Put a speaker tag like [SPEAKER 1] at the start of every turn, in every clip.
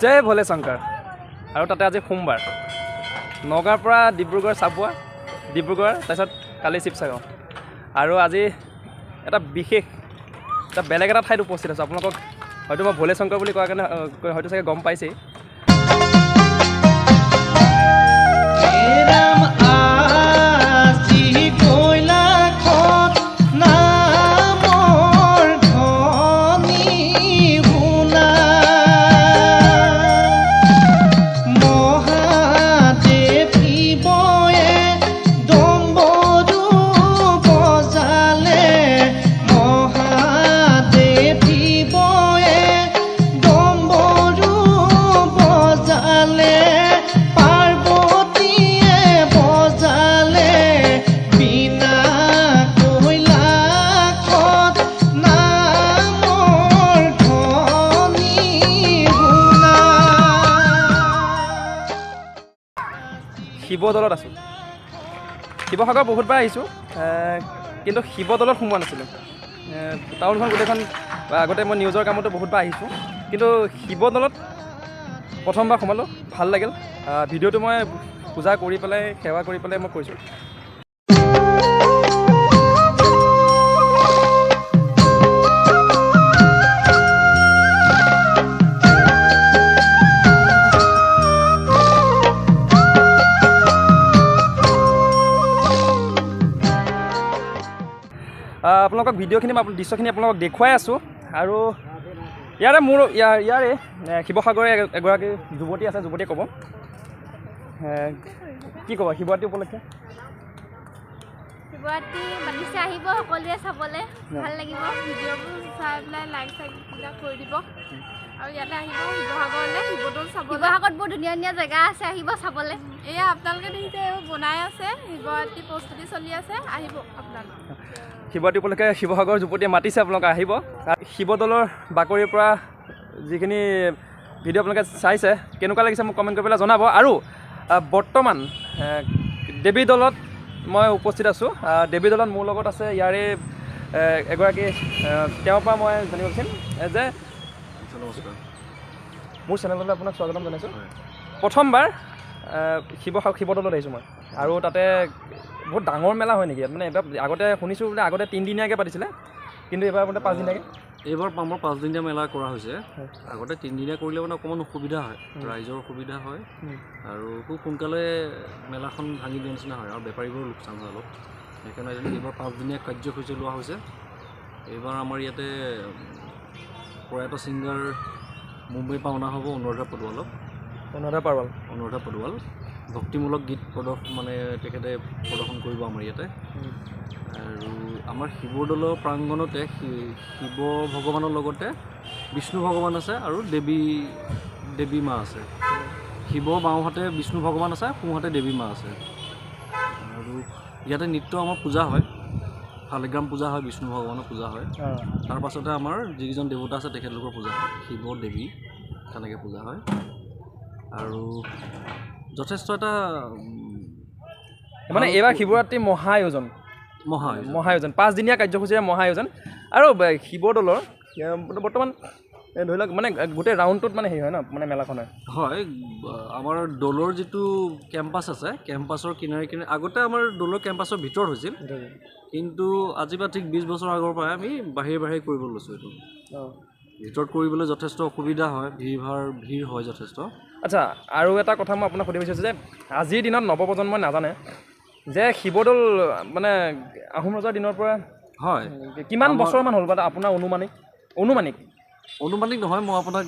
[SPEAKER 1] জয় ভোলে শংকৰ। আৰু তাতে আজি সোমবাৰ, নগাঁৱৰ পৰা ডিব্ৰুগড় চাবুৱা, ডিব্ৰুগড় তাৰপিছত কালি শিৱসাগৰ। আৰু আজি এটা বিশেষ এটা বেলেগ এটা ঠাইত উপস্থিত আছোঁ। আপোনালোকক হয়তো মই ভোলে শংকৰ বুলি কোৱাৰ কাৰণে হয়তো চাগে গম পাইছেই। শিৱদৌলত আছোঁ। শিৱসাগৰ বহুতবাৰ আহিছোঁ, কিন্তু শিৱদৌলত সোমোৱা নাছিলোঁ। টাউনখন গোটেইখন আগতে মই নিউজৰ কামতো বহুতবাৰ আহিছোঁ, কিন্তু শিৱদৌলত প্ৰথমবাৰ সোমালোঁ, ভাল লাগিল। ভিডিঅ'টো মই পূজা কৰি পেলাই, সেৱা কৰি পেলাই মই কৰিছোঁ। আপোনালোকক ভিডিঅ'খিনি, দৃশ্যখিনি আপোনালোকক দেখুৱাই আছোঁ। আৰু ইয়াৰে মোৰ ইয়াৰে শিৱসাগৰে এগৰাকী যুৱতী আছে, যুৱতীয়ে ক'ব কি ক'ব শিৱৰাত্ৰি উপলক্ষে?
[SPEAKER 2] শিৱৰাত্ৰি মাতিছে, আহিব সকলোৱে চাবলৈ, ভাল লাগিব।
[SPEAKER 3] ভিডিঅ'বোৰ চাই পেলাই লাইক চাইকবিলাক কৰি দিব আৰু ইয়াতে আহিব শিৱসাগৰলৈ, শিৱদৌল চাবলৈ।
[SPEAKER 2] শিৱসাগৰত বহুত ধুনীয়া ধুনীয়া জেগা আছে, আহিব চাবলৈ।
[SPEAKER 3] এয়া আপোনালোকে দেখিছে এইবোৰ বনাই আছে, শিৱৰাত্ৰি প্ৰস্তুতি চলি আছে, আহিব আপোনালোক।
[SPEAKER 1] শিৱৰাত্ৰি উপলক্ষে শিৱসাগৰ যুৱতীয়ে মাতিছে, আপোনালোকে আহিব। শিৱদৌলৰ বাকৰিৰ পৰা যিখিনি ভিডিঅ' আপোনালোকে চাইছে, কেনেকুৱা লাগিছে মোক কমেণ্ট কৰি পেলাই জনাব। আৰু বৰ্তমান দেৱী দৌলত মই উপস্থিত আছোঁ। দেৱী দৌলত মোৰ লগত আছে ইয়াৰে এগৰাকী, তেওঁৰ পৰা মই জানিব বিচাৰিম যে
[SPEAKER 4] নমস্কাৰ,
[SPEAKER 1] মোৰ চেনেললৈ আপোনাক স্বাগতম জনাইছোঁ। প্ৰথমবাৰ শিৱদৌলত আহিছোঁ মই, আৰু তাতে বহুত ডাঙৰ মেলা হয় নেকি ইয়াত? মানে এইবাৰ আগতে শুনিছোঁ বোলে আগতে তিনিদিনীয়াকৈ পাতিছিলে, কিন্তু এইবাৰ বোলে পাঁচদিনীয়াকৈ।
[SPEAKER 4] এইবাৰ আমাৰ পাঁচদিনীয়া মেলা কৰা হৈছে। আগতে তিনিদিনীয়া কৰিলে মানে অকণমান অসুবিধা হয়, ৰাইজৰ অসুবিধা হয় আৰু খুব সোনকালে মেলাখন ভাঙি দিয়া নিচিনা হয় আৰু বেপাৰীবোৰো লোকচান হয় অলপ। সেইকাৰণে এইবাৰ পাঁচদিনীয়া কাৰ্যসূচী লোৱা হৈছে। এইবাৰ আমাৰ ইয়াতে প্ৰয়াত ছিংগাৰ মুম্বাইৰ পৰা অনা হ'ব অনুৰাধা পদৱালক।
[SPEAKER 1] অনুৰাধা পাৰৱাল।
[SPEAKER 4] অনুৰাধা পদৱাল ভক্তিমূলক গীত মানে তেখেতে প্ৰদৰ্শন কৰিব আমাৰ ইয়াতে। আৰু আমাৰ শিৱদৌলৰ প্ৰাংগণতে শিৱ ভগৱানৰ লগতে বিষ্ণু ভগৱান আছে আৰু দেৱী মা আছে। শিৱ বাওঁহাতে বিষ্ণু ভগৱান আছে, সোঁহাতে দেৱী মা আছে। আৰু ইয়াতে নিত্য আমাৰ পূজা হয়, শালিগ্ৰাম পূজা হয়, বিষ্ণু ভগৱানৰ পূজা হয়। তাৰ পাছতে আমাৰ যিকেইজন দেৱতা আছে তেখেতলোকৰ পূজা হয়, শিৱ দেৱী তেনেকৈ পূজা হয়। আৰু যথেষ্ট এটা
[SPEAKER 1] মানে এইবাৰ শিৱৰাত্ৰি মহা আয়োজন, মহা আয়োজন, পাঁচদিনীয়া কাৰ্যসূচীৰে মহা আয়োজন। আৰু শিৱদৌলৰ বৰ্তমান ধৰি লওক মানে গোটেই ৰাউণ্ডটোত মানে হেৰি হয় ন, মানে মেলাখন
[SPEAKER 4] হয়। আমাৰ দৌলৰ যিটো কেম্পাছ আছে, কেম্পাছৰ কিনাৰে কিনাৰে আগতে আমাৰ দৌলৰ কেম্পাছৰ ভিতৰত হৈছিল, কিন্তু আজিৰ পৰা ঠিক 20 বছৰ আগৰ পৰাই আমি বাহিৰে বাহিৰে কৰিব লৈছোঁ। এইটো ভিতৰত কৰিবলৈ যথেষ্ট অসুবিধা হয়, ভিৰ হয় যথেষ্ট।
[SPEAKER 1] আচ্ছা, আৰু এটা কথা মই আপোনাক সুধিব বিচাৰিছোঁ যে আজিৰ দিনত নৱপ্ৰজন্মই নাজানে যে শিৱদৌল মানে আহোম ৰজাৰ দিনৰ পৰা
[SPEAKER 4] হয়
[SPEAKER 1] কিমান বছৰমান হ'ল বা আপোনাৰ অনুমানিক?
[SPEAKER 4] অনুমানিক নহয়, মই আপোনাক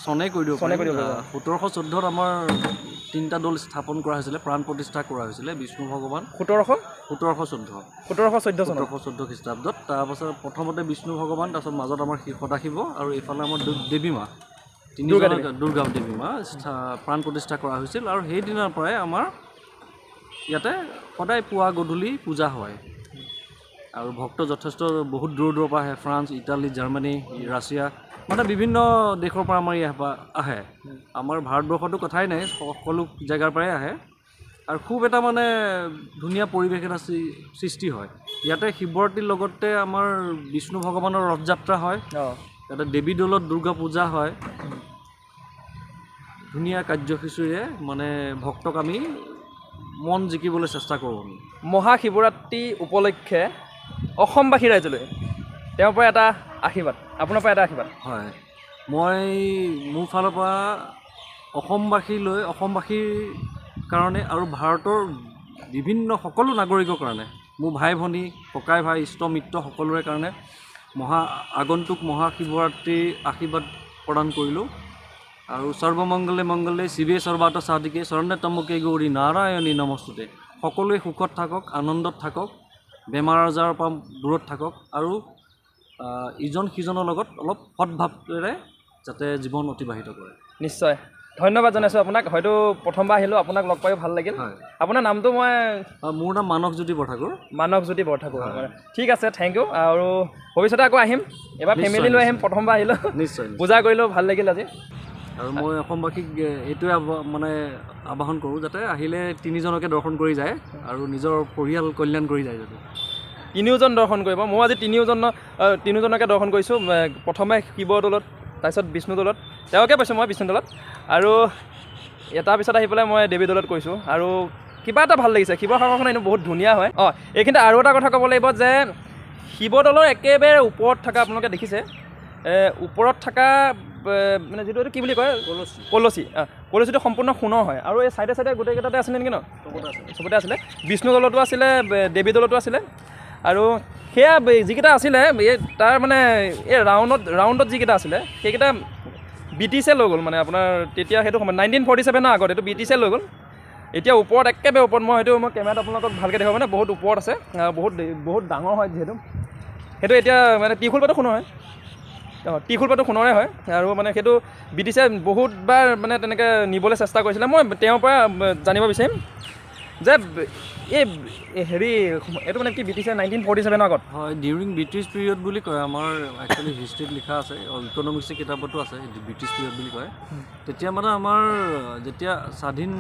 [SPEAKER 4] চনে কৈ দিব পাৰিম। 1714 আমাৰ তিনিটা দৌল স্থাপন কৰা হৈছিলে, প্ৰাণ প্ৰতিষ্ঠা কৰা হৈছিলে বিষ্ণু ভগৱান। 1714 1714 খ্ৰীষ্টাব্দত। তাৰপাছত প্ৰথমতে বিষ্ণু ভগৱান, তাৰপাছত মাজত আমাৰ সদাশিৱ আৰু এইফালে আমাৰ দেৱী মা, তিনিজন দুৰ্গা দেৱী মা প্ৰাণ প্ৰতিষ্ঠা কৰা হৈছিল। আৰু সেইদিনাৰ পৰাই আমাৰ ইয়াতে সদায় পুৱা গধূলি পূজা হয় আৰু ভক্ত যথেষ্ট বহুত দূৰ দূৰৰ পৰা আহে, ফ্ৰান্স, ইটালী, জাৰ্মানী, ৰাছিয়া, মানে বিভিন্ন দেশৰ পৰা আমাৰ ইয়াৰ পৰা আহে। আমাৰ ভাৰতবৰ্ষতো কথাই নাই, সকলো জেগাৰ পৰাই আহে। আৰু খুব এটা মানে ধুনীয়া পৰিৱেশ এটা সৃষ্টি হয় ইয়াতে। শিৱৰাত্ৰিৰ লগতে আমাৰ বিষ্ণু ভগৱানৰ ৰথযাত্ৰা হয়, ইয়াতে দেৱী দৌলত দুৰ্গা পূজা হয়। ধুনীয়া কাৰ্যসূচীৰে মানে ভক্তক আমি মন জিকিবলৈ চেষ্টা কৰোঁ। আমি
[SPEAKER 1] মহাশিৱৰাত্ৰি উপলক্ষে অসমবাসী ৰাইজলৈ তেওঁৰ পৰা এটা আশীৰ্বাদ, আপোনাৰ পৰা এটা আশীৰ্বাদ।
[SPEAKER 4] হয়, মই মোৰ ফালৰ পৰা অসমবাসীলৈ, অসমবাসীৰ কাৰণে আৰু ভাৰতৰ বিভিন্ন সকলো নাগৰিকৰ কাৰণে, মোৰ ভাই ভনী, ককাই ভাই, ইষ্ট মিত্ৰ সকলোৰে কাৰণে আগন্তুক মহাশিৱৰাত্ৰিৰ আশীৰ্বাদ প্ৰদান কৰিলোঁ। আৰু সৰ্বমংগলে মংগলে শিৱে সৰ্বাৰ্থ সাধিকে শৰণে ত্ৰম্বকে গৌৰী নাৰায়ণী নমস্তুতে। সকলোৱে সুখত থাকক, আনন্দত থাকক, বেমাৰ আজাৰৰ পৰা দূৰত থাকক আৰু ইজন সিজনৰ লগত অলপ সদ্ভাৱেৰে যাতে জীৱন অতিবাহিত কৰে।
[SPEAKER 1] নিশ্চয়, ধন্যবাদ জনাইছোঁ আপোনাক। হয়তো প্ৰথমবাৰ আহিলোঁ, আপোনাক লগ পায়ো ভাল লাগিল। আপোনাৰ নামটো মই?
[SPEAKER 4] মোৰ নাম মানসজ্যোতি বৰঠাকুৰ।
[SPEAKER 1] মানসজ্যোতি বৰঠাকুৰ, ঠিক আছে, thank U. আৰু ভৱিষ্যতে আকৌ আহিম, এবাৰ ফেমিলি লৈ আহিম, প্ৰথমবাৰ আহিলোঁ।
[SPEAKER 4] নিশ্চয়,
[SPEAKER 1] পূজা কৰিলেও ভাল লাগিল আজি।
[SPEAKER 4] আৰু মই অসমবাসীক এইটোৱে মানে আবাহন কৰোঁ যাতে আহিলে তিনিজনকে দৰ্শন কৰি যায় আৰু নিজৰ পৰিয়াল কল্যাণ কৰি যায়। যাতে
[SPEAKER 1] তিনিওজন দৰ্শন কৰিব। মই আজি তিনিওজনকে দৰ্শন কৰিছোঁ। প্ৰথমে শিৱদৌলত, তাৰপিছত বিষ্ণুদৌলত, তেওঁকে পাইছোঁ মই বিষ্ণুদৌলত, আৰু তাৰপিছত আহি পেলাই মই দেৱী দৌলত কৰিছোঁ। আৰু কিবা এটা ভাল লাগিছে, শিৱসাগৰখন এনেও বহুত ধুনীয়া হয়। অঁ, এইখিনিতে আৰু এটা কথা ক'ব লাগিব যে শিৱদৌলৰ একেবাৰে ওপৰত থকা আপোনালোকে দেখিছে, ওপৰত থকা মানে যিটো এইটো কি বুলি কয়, কলচী, কলচীটো সম্পূৰ্ণ সোণৰ হয়। আৰু এই চাইডে চাইডে গোটেইকেইটাতে আছিলে নেকি ন? চবতে আছিলে, বিষ্ণুদৌলতো আছিলে, দেৱী দৌলতো আছিলে। আৰু সেয়া যিকেইটা আছিলে এই তাৰ মানে এই ৰাউণ্ডত যিকেইটা আছিলে সেইকেইটা ব্ৰিটিছে লৈ গ'ল। মানে আপোনাৰ তেতিয়া সেইটো সময়ত 1947 আগত এইটো ব্ৰিটিছে লৈ গ'ল। এতিয়া ওপৰত একেবাৰে ওপৰত, মই সেইটো মই কেমেৰাত আপোনালোকক ভালকৈ দেখুৱাব, মানে বহুত ওপৰত আছে, বহুত বহুত ডাঙৰ হয় যিহেতু সেইটো এতিয়া মানে ত্ৰিশূলপাতো সোণৰ হয়। অঁ, ত্ৰিশূলপাতো সোণৰে হয়। আৰু মানে সেইটো ব্ৰিটিছে বহুতবাৰ মানে তেনেকৈ নিবলৈ চেষ্টা কৰিছিলে। মই তেওঁৰ পৰা জানিব বিচাৰিম যে এই হেৰি এইটো মানে কি ব্ৰিটিছে 1947 আগত?
[SPEAKER 4] হয়, ডিউৰিং ব্ৰিটিছ পিৰিয়ড বুলি কয়, আমাৰ একচুৱেলি হিষ্ট্ৰীত লিখা আছে, ইকনমিক্সৰ কিতাপতো আছে, ব্ৰিটিছ পিৰিয়ড বুলি কয়। তেতিয়া মানে আমাৰ যেতিয়া স্বাধীন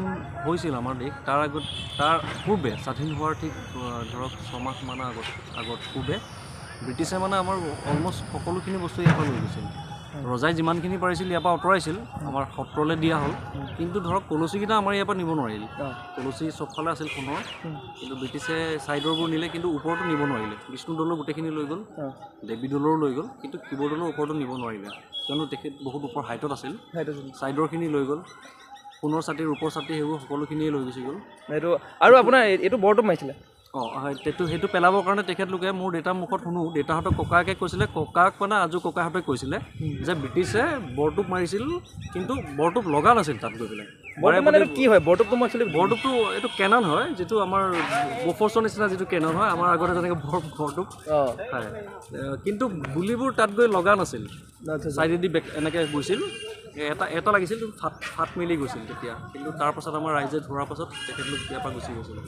[SPEAKER 4] হৈছিল আমাৰ দেশ, তাৰ আগত, তাৰ পূৰ্বে স্বাধীন হোৱাৰ ঠিক ধৰক ছমাহমানৰ আগত পূৰ্বে ব্ৰিটিছে মানে আমাৰ অলমষ্ট সকলোখিনি বস্তু ইয়াৰ পৰা লৈ গৈছিল। ৰজাই যিমানখিনি পাৰিছিল ইয়াৰ পৰা আঁতৰাইছিল, আমাৰ সত্ৰলৈ দিয়া হ'ল। কিন্তু ধৰক কলচীকেইটা আমাৰ ইয়াৰ পৰা নিব নোৱাৰিল। কলচী চবফালে আছিল সোণৰ, কিন্তু ব্ৰিটিছে ছাইডৰবোৰ নিলে, কিন্তু ওপৰতো নিব নোৱাৰিলে। বিষ্ণুদৌলৰ গোটেইখিনি লৈ গ'ল, দেৱী দৌলৰো লৈ গ'ল, কিন্তু শিৱদৌলৰ ওপৰতো নিব নোৱাৰিলে, কিয়নো তেখেত বহুত ওপৰ হাইটত আছিল। ছাইডৰখিনি লৈ গ'ল, সোণৰ ছাতি, ৰূপৰ ছাতি, সেইবোৰ সকলোখিনিয়ে লৈ গুচি গ'ল।
[SPEAKER 1] সেইটো আৰু আপোনাৰ এইটো বৰটোপ মাৰিছিলে।
[SPEAKER 4] অঁ হয়, সেইটো পেলাবৰ কাৰণে তেখেতলোকে, মোৰ দেউতাৰ মুখত শুনো, দেউতাহঁতক ককাকে কৈছিলে, ককাক মানে আজো ককাহঁতে কৈছিলে যে ব্ৰিটিছে বৰটোপ মাৰিছিল, কিন্তু বৰটোপ লগা নাছিল তাত গৈ পেলাই।
[SPEAKER 1] মানে কি হয় বৰটোপটো? মই একচুৱেলি
[SPEAKER 4] বৰটোপটো এইটো কেনন হয়, যিটো আমাৰ বফৰ্চৰ নিচিনা যিটো কেনন হয়, আমাৰ আগতে যেনেকৈ বৰটোপ হয়, কিন্তু গুলিবোৰ তাত গৈ লগা নাছিল, চাইডেদি এনেকৈ গৈছিল, এটা এটা লাগিছিল, ফাট মেলি গৈছিল তেতিয়া। কিন্তু তাৰপাছত আমাৰ ৰাইজে ধৰাৰ পাছত তেখেতলোক ইয়াৰ পৰা গুচি গৈছিল।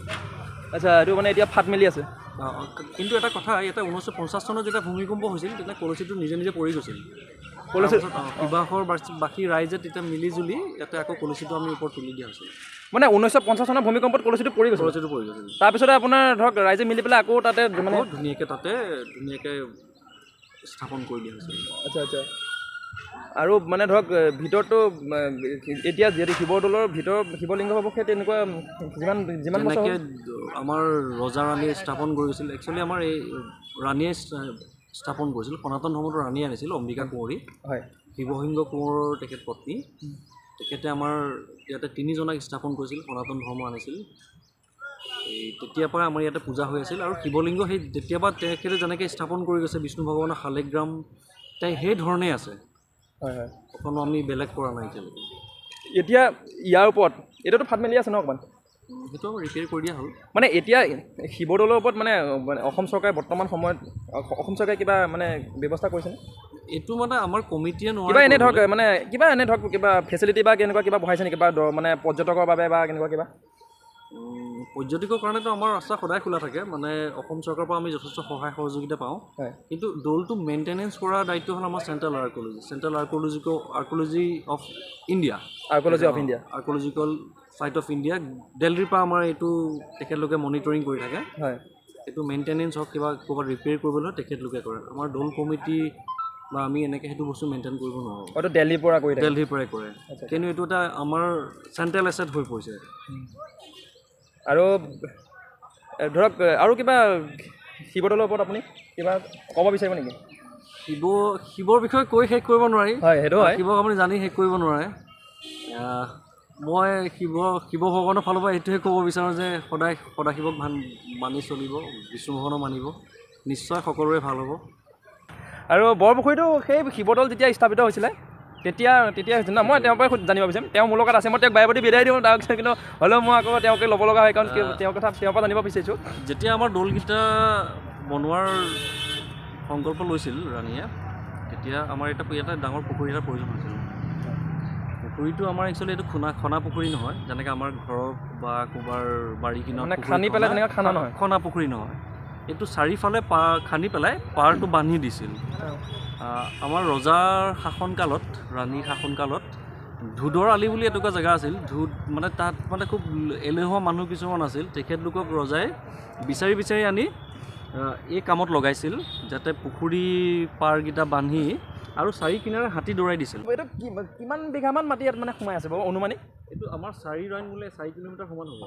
[SPEAKER 1] আচ্ছা, এইটো মানে এতিয়া ফাট মেলি আছে।
[SPEAKER 4] কিন্তু এটা কথা, ইয়াতে 1950 চনত যেতিয়া ভূমিকম্প হৈছিল, তেতিয়া কলচীটো নিজে নিজে পৰি গৈছিল। শিৱসাগৰ বাসী ৰাইজে তেতিয়া মিলি জুলি ইয়াতে আকৌ কলচীটো আমি ওপৰত তুলি দিয়া হৈছিল।
[SPEAKER 1] মানে 1950 চনৰ ভূমিকম্পত কলচীটো পৰি গৈছিল।
[SPEAKER 4] কলচীটো পৰি গৈছিল।
[SPEAKER 1] তাৰপিছতে আপোনাৰ ধৰক ৰাইজে মিলি পেলাই আকৌ তাতে মানে
[SPEAKER 4] ধুনীয়াকৈ তাতে ধুনীয়াকৈ স্থাপন কৰি দিয়া হৈছিল।
[SPEAKER 1] আচ্ছা আচ্ছা। আৰু মানে ধৰক ভিতৰতো এতিয়া যিহেতু শিৱদৌলৰ ভিতৰত শিৱলিংগ হ'ব, সেই তেনেকুৱা যিমান যিমান
[SPEAKER 4] যেনেকৈ আমাৰ ৰজা ৰাণীয়ে স্থাপন কৰি গৈছিল। একচুৱেলি আমাৰ এই ৰাণীয়ে স্থাপন কৰিছিল, সনাতন ধৰ্মটো ৰাণীয়ে আনিছিল, অম্বিকা কুঁৱৰী।
[SPEAKER 1] হয়,
[SPEAKER 4] শিৱসিংহ কোঁৱৰৰ তেখেত পত্নী। তেখেতে আমাৰ ইয়াতে তিনিজনাক স্থাপন কৰিছিল, সনাতন ধৰ্ম আনিছিল। এই তেতিয়াৰ পৰা আমাৰ ইয়াতে পূজা হৈ আছিল। আৰু শিৱলিংগ সেই তেতিয়াৰ পৰা তেখেতে যেনেকৈ স্থাপন কৰি গৈছে, বিষ্ণু ভগৱানৰ শালিগ্ৰাম, তাই সেই ধৰণেই আছে।
[SPEAKER 1] হয় হয়,
[SPEAKER 4] অকণো আমি বেলেগ কৰা নাই এতিয়ালৈকে।
[SPEAKER 1] এতিয়া ইয়াৰ ওপৰত এতিয়াতো ফাট মেলি আছে ন অকণমান?
[SPEAKER 4] সেইটো ৰিপেয়াৰ কৰি দিয়া হ'ল।
[SPEAKER 1] মানে এতিয়া শিৱদৌলৰ ওপৰত মানে অসম চৰকাৰে বৰ্তমান সময়ত অসম চৰকাৰে কিবা মানে ব্যৱস্থা কৰিছেনে?
[SPEAKER 4] এইটো মানে আমাৰ কমিটিয়ে নোৱাৰে।
[SPEAKER 1] কিবা এনে ধৰক মানে কিবা এনে ধৰক কিবা ফেচিলিটি বা কেনেকুৱা কিবা বঢ়াইছে নেকি, বা মানে পৰ্যটকৰ বাবে বা কেনেকুৱা কিবা?
[SPEAKER 4] পৰ্যটকৰ কাৰণেতো আমাৰ ৰাস্তা সদায় খোলা থাকে, মানে অসম চৰকাৰৰ পৰা আমি যথেষ্ট সহায় সহযোগিতা পাওঁ। কিন্তু দৌলটো মেইনটেনেঞ্চ কৰাৰ দায়িত্ব হ'ল আমাৰ central archaeology, central archaeology of India,
[SPEAKER 1] archaeology of India,
[SPEAKER 4] archaeological site of India, দিল্লীৰ পৰা আমাৰ এইটো তেখেতলোকে মনিটৰিং কৰি থাকে।
[SPEAKER 1] হয়,
[SPEAKER 4] এইটো মেইনটেনেঞ্চ হওক, কিবা ক'ৰবাত ৰিপেয়াৰ কৰিবলৈ তেখেতলোকে কৰে। আমাৰ দৌল কমিটি বা আমি এনেকৈ সেইটো বস্তু মেইনটেইন কৰিব নোৱাৰোঁ।
[SPEAKER 1] হয়তো দেলহিৰ পৰা কৰি থাকে।
[SPEAKER 4] দেলহিৰ পৰাই কৰে, কিন্তু এইটো এটা আমাৰ চেণ্ট্ৰেল এছেট হৈ পৰিছে।
[SPEAKER 1] আৰু ধৰক আৰু কিবা শিৱদৌলৰ ওপৰত আপুনি কিবা ক'ব বিচাৰিব নেকি?
[SPEAKER 4] শিৱৰ বিষয়ে কৈ শেষ কৰিব নোৱাৰি।
[SPEAKER 1] হয়, সেইটো হয়।
[SPEAKER 4] শিৱক আপুনি জানি শেষ কৰিব নোৱাৰে। মই শিৱ ভগৱানৰ ফালৰ পৰা এইটোৱে ক'ব বিচাৰোঁ যে সদায় সদাশিৱক মানি চলিব, বিষ্ণু ভগৱানক মানিব, নিশ্চয় সকলোৰে ভাল হ'ব।
[SPEAKER 1] আৰু বৰপুখুৰীটো সেই শিৱদৌল যেতিয়া স্থাপিত হৈছিলে তেতিয়া হৈছিল ন? মই তেওঁৰ পৰাই জানিব বিচাৰিম। তেওঁ মোৰ লগত আছে, মই তেওঁক বাৰে প্ৰতি বিদায় দিওঁ তাৰপিছত, কিন্তু হ'লেও মই আকৌ তেওঁকে ল'ব লগা হয়, কাৰণ তেওঁৰ কথা তেওঁৰ পৰা জানিব বিচাৰিছোঁ।
[SPEAKER 4] যেতিয়া আমাৰ দৌলকেইটা বনোৱাৰ সংকল্প লৈছিল ৰাণীয়ে, তেতিয়া আমাৰ ইয়াতে ডাঙৰ পুখুৰী এটাৰ প্ৰয়োজন হৈছিল। পুখুৰীটো আমাৰ একচুৱেলি এইটো খনা পুখুৰী নহয়, যেনেকৈ আমাৰ ঘৰৰ বা ক'ৰবাৰ বাৰী কিনাৰত
[SPEAKER 1] মানে খান্দি পেলাই তেনেকৈ খানা নহয়,
[SPEAKER 4] খনা পুখুৰী নহয়। এইটো চাৰিওফালে খান্দি পেলাই পাৰটো বান্ধি দিছিল। আমাৰ ৰজাৰ শাসনকালত, ৰাণীৰ শাসনকালত ধোদৰ আলি বুলি এটুকুৰা জেগা আছিল। ধোদ মানে তাত মানে খুব এলেহুৱা মানুহ কিছুমান আছিল, তেখেতলোকক ৰজাই বিচাৰি বিচাৰি আনি এই কামত লগাইছিল, যাতে পুখুৰী পাৰকেইটা বান্ধি আৰু চাৰি কিনাৰে হাতী দৌৰাই দিছিল।
[SPEAKER 1] এইটো কিমান বিঘামান মাটি ইয়াত মানে সোমাই আছে বাৰু অনুমানিক?
[SPEAKER 4] এইটো আমাৰ 4 ৰাউণ্ড বোলে 4 কিলোমিটাৰ সমান হ'ব।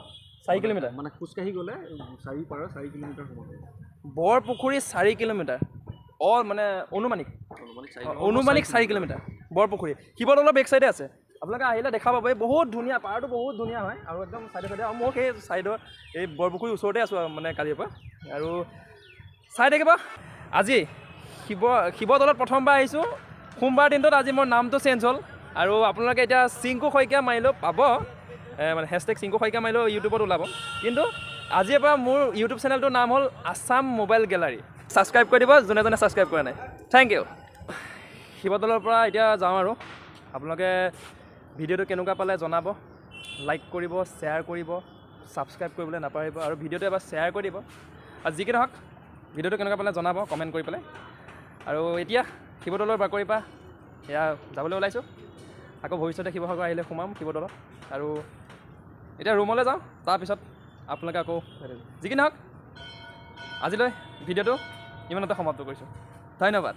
[SPEAKER 1] 4 কিলোমিটাৰ?
[SPEAKER 4] মানে খোজকাঢ়ি গ'লে চাৰি পাৰ 4 কিলোমিটাৰ সমান হ'ব।
[SPEAKER 1] বৰপুখুৰী 4 কিলোমিটাৰ। মানে অনুমানিক? অনুমানিক 4 কিলোমিটাৰ বৰপুখুৰী। শিৱদৌলৰ বেক চাইডে আছে, আপোনালোকে আহিলে দেখা পাব। এই বহুত ধুনীয়া পাৰটো, বহুত ধুনীয়া হয় আৰু একদম চাইডে চাইডে। আৰু মই সেই চাইডৰ এই বৰপুখুৰীৰ ওচৰতে আছোঁ মানে কালিৰ পৰা, আৰু চাই থাকিব। আজি শিৱদৌলত প্ৰথমবাৰ আহিছোঁ, সোমবাৰ দিনটোত আজি মোৰ নামটো চেঞ্জ হ'ল। আৰু আপোনালোকে এতিয়া চিংকু শইকীয়া মাৰিলেও পাব, মানে হেছটেগ চিংকু শইকীয়া মাৰিলেও ইউটিউবত ওলাব। কিন্তু আজিৰ পৰা মোৰ ইউটিউব চেনেলটোৰ নাম হ'ল আছাম মোবাইল গেলাৰী। ছাবস্ক্ৰাইব কৰি দিব যোনে যোনে ছাবস্ক্ৰাইব কৰা নাই। Thank you. শিৱদৌলৰ পৰা এতিয়া যাওঁ আৰু। আপোনালোকে ভিডিঅ'টো কেনেকুৱা পালে জনাব, লাইক কৰিব, শ্বেয়াৰ কৰিব, ছাবস্ক্ৰাইব কৰিবলৈ নাপাহৰিব, আৰু ভিডিঅ'টো এবাৰ শ্বেয়াৰ কৰি দিব। আৰু যি কি নহওক ভিডিঅ'টো কেনেকুৱা পালে জনাব কমেণ্ট কৰি পেলাই। আৰু এতিয়া শিৱদৌলৰ বাকৰিৰ পৰা এয়া যাবলৈ ওলাইছোঁ। আকৌ ভৱিষ্যতে শিৱসাগৰ আহিলে সোমাম শিৱদৌলত। আৰু এতিয়া ৰুমলৈ যাওঁ, তাৰপিছত আপোনালোকে আকৌ যি কি নহওক আজিলৈ ভিডিঅ'টো ইমানতে সমাপ্ত কৰিছোঁ। ধন্যবাদ।